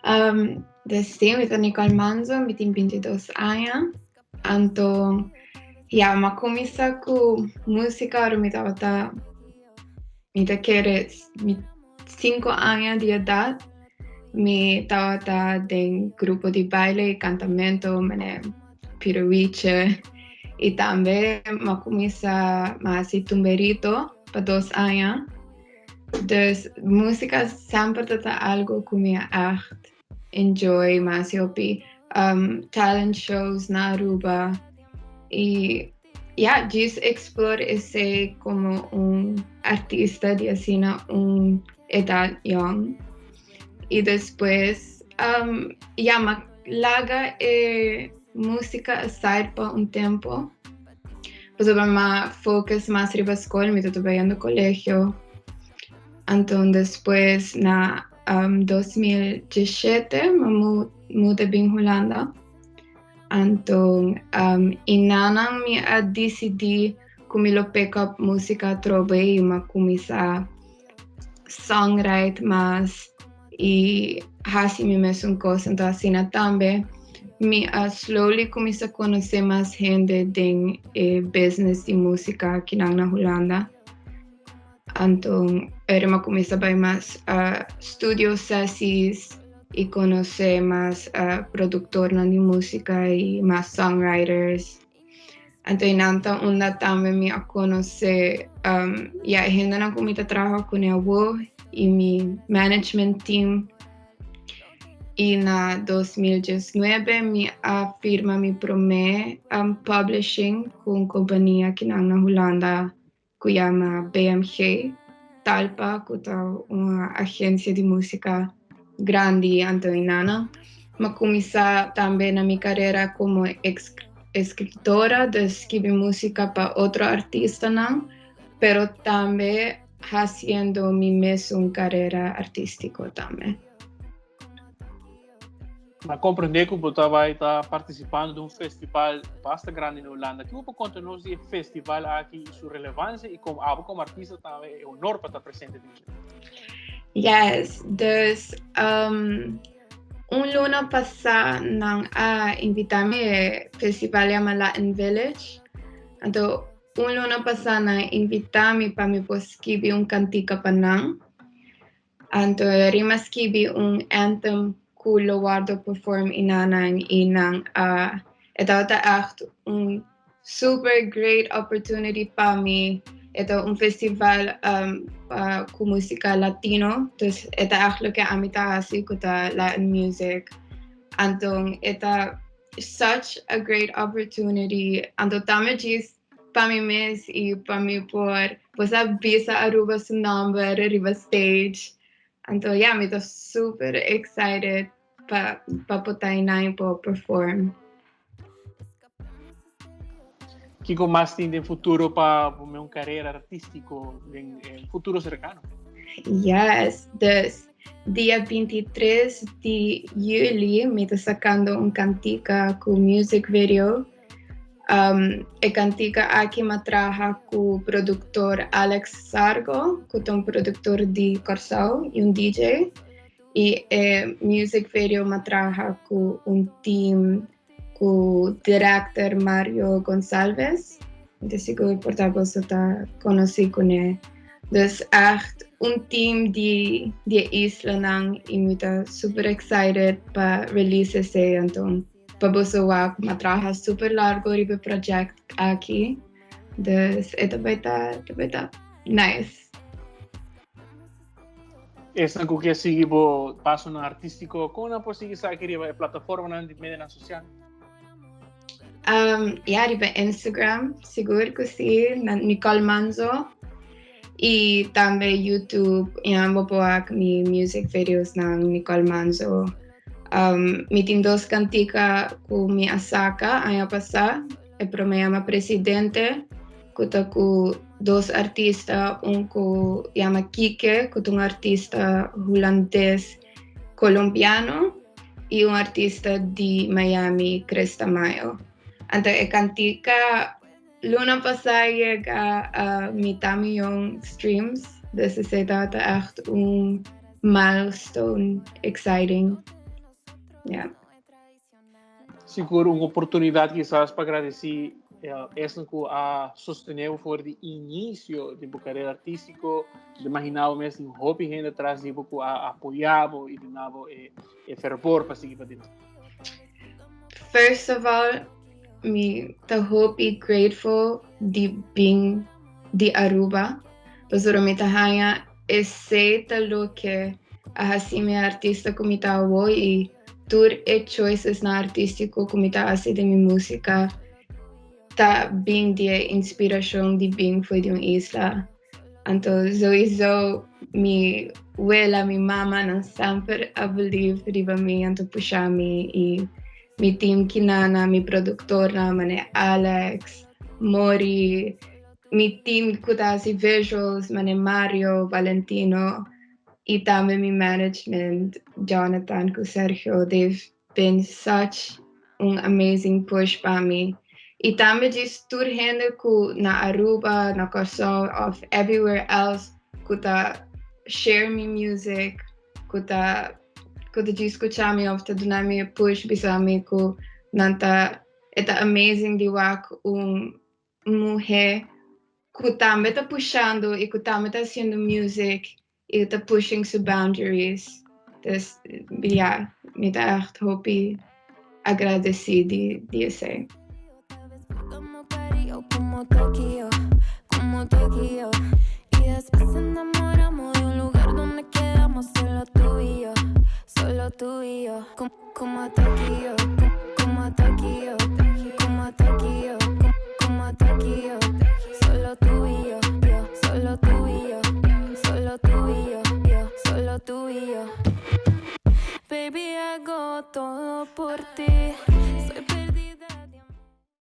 Um, dus sí, mi ta Nicole Manzo, mi tin 22 aña. Anto, ja, m'a kuminsá ku músika ora mi tabata, mi ta kere mi sinku aña di edat. Mi tabata den grupo di baile i kantamento, mene Peter Wiche. I tambe m'a kuminsá, m'a hasi tumberito pa dos aña. Dus músika semper ta ta algo ku mi a ègt enjoy mas hopi talent shows na Aruba y ya djis explore esey como un artista di asina un edad young y despues ya m'a laga e musica aside pa un tempo pasobra m'a focus mas riba scol mi ta bayendo colegio anto despues na 2017 mi a muda bin Hulanda. Anto i nanan mi a disidí ku mi lo pick up músika atrobe i mi a kuminsá songwrite mas i hasi mi mesun kos. Anto asina tambe mi a slowly kuminsá konosé mas hende den e business di músika akinan na Hulanda. Anto ora mi a kuminsá bai mas studio sessies i konosé mas produktornan di músika i mas songwriters. Anto einan ta unda tambe mi a konosé ya e hendenan ku mi ta traha kuné awor i mi management team. I na 2019 mi a firma mi promé publishing ku un kompania kinan na Hulanda ku yama BMG Talpa ku ta un agensia di músika grandi anto i nana. M'a kuminsá tambe na mi karera komo eskritora, dus skibi músika pa otro artistanan, pero tambe hasiendo mi mesun karera artístiko tambe. Ma comprende cu bo ta bai ta participando di un festival basta grandi na Hulanda. Kico bo por conta nos di e festival aki y su relevancia y como abo como artista tambe e honor pa ta presente den dje? Yes, dus um, un luna pasá nan a invita mi e festival yama Latin Village. Anto un luna pasá nan a invita mi pa mi por skibi un cantica pa nan. Anto rima skibi un anthem ku lo wordo perform inanan i nan a e tabata echt un super great opportunity pa mi. E ta un festival pa ku musika latino, dus e ta echt loke ami ta hasi ku ta latin music. Anto e ta such a great opportunity anto tambe djis Pa mi mes y pa mi por pues a bisa Aruba su nomber riba stage. Anto ya mi ta super excited pa pa por ta einan y por perform. Kiko mas tin den futuro pa bo un carera artístico den futuro cercano? Yes, dus dia 23 di juli mi ta sacando un cantica cu music video. Um, e cantica aki m'a traha cu productor Alex Sargo, cu ta un productor di Kòrsou y un DJ. Y e music video m'a traha cu un team cu director Mario Gonsalves. Mi ta sigur por ta boso ta conoci cune. Dus echt un team di, di e islanan y mi ta super excited pa release esey anto. Pa boso wak m'a traha super largo riba e project aki. Dus e ta bai ta, ta bai ta nice. Esnan ku ke sigui bo pasonan artístiko, kon nan por sigui esaki riba e plataformanan di medionan sosial? Um, ja, riba Instagram, sigur ku si, na Nicole Manzo. I tambe YouTube, ya bo por wak mi music videos nan Nicole Manzo. Um, mi tin dos kantika ku mi a saka aña pasá. E promé yama Presidente, ku ta ku dos artista, un ku yama Kike, ku ta un artista hulandes colombiano, i un artista di Miami, Chris Tamayo. Anto e kantika. Luna pasá a yega a mitar mion streams, dus esei tabata echt un milestone exciting. Yeah. Sigur un oportunidat kisas pa gradisí esnan ku a sostené bo for di inisio di bo karera artístiko. Mi ta imaginá bo mes tin hopi hende tras di bo ku a apoyá bo i duna bo e e fervor pa sigui padilanti. First of all, mi ta hopi grateful di bin di Aruba, pasobra mi ta haña esei ta loke a hasi mi artista ku mi ta awo i tur e choicesnan artístiko ku mi ta hasi den mi músika ta bin di e inspirashon di bin for di un isla. Anto souiso mi wela, mi mama nan semper a believe riba mi anto pusha mi i mi team kinana, mi productornan mane Alex, Mori, mi team ku ta hasi visuals mane Mario, Valentino i tambe mi management Jonathan ku Sergio, they've been such un amazing push pa mi. I tambe djis tur hende ku na Aruba, na Kòrsou of everywhere else ku ta share mi music, ku ta ku ta djis skucha mi of ta duna mi e push bisa mi ku nan ta e ta amazing di wak un muhé ku tambe ta pushando i ku tambe ta hasiendo music i ta pushing su boundaries. Dus ja, mi ta echt hopi agradesí di di esei.